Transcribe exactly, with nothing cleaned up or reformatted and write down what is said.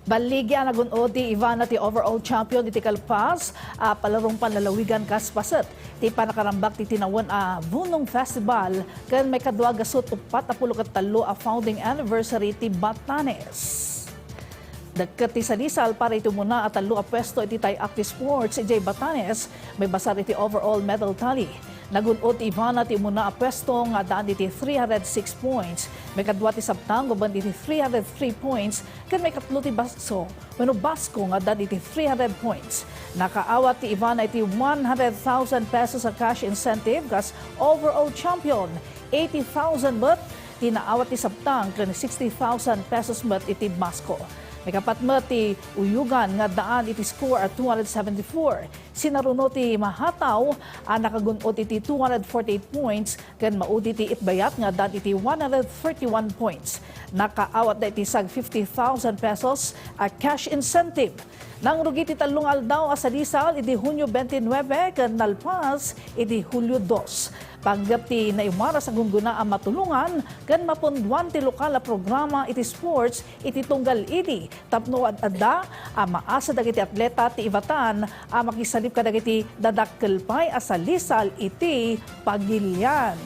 Balligi a nagun-od ti Ivana ti overall champion iti kalpas a palarumpan lalawigan kas paset ti panakarambak ti tinawen a Bunong Festival ken maikadua gasut uppat a pulo ket tallo a founding anniversary ti Batanes. Dakket ti Sadisal para iti umuna a tallo a puesto iti Tie-Up ti Sports idiay Batanes, maibasar iti overall medal tally. Nagun-od ti Ivana ti umuna a puesto nga addaan iti three hundred six points, maikadua ti Sabtang uban iti three hundred three points, ken maikatlo ti Basko wenno Basco nga addaan iti three hundred points. Nakaawat ti Ivana iti one hundred thousand pesos a cash incentive kas overall champion, eighty thousand met ti naawat ti Sabtang ken sixty thousand pesos met iti Basco. Maikapat met ti Uyugan nga addaan iti score a two hundred seventy-four. Sinaruno ti Mahataw a nakagun-od iti two hundred forty-eight points ken maudi ti Itbayat nga addaan iti one hundred thirty-one points. Nakaawatda iti sag fifty thousand pesos a cash incentive. Nangrugi ti tallo nga aldaw a Sadisal idi Hunyo twenty-nine ken nalpas idi Hulyo dos. Panggep ti naiwaras a gunggona a matulongan ken mapunduan ti lokal a programa iti sports iti tunggal idi tapno ad-adda a maasa dagiti atleta ti Ivatan a makisalip kadagiti dadakkel pay a salisal iti pagilian.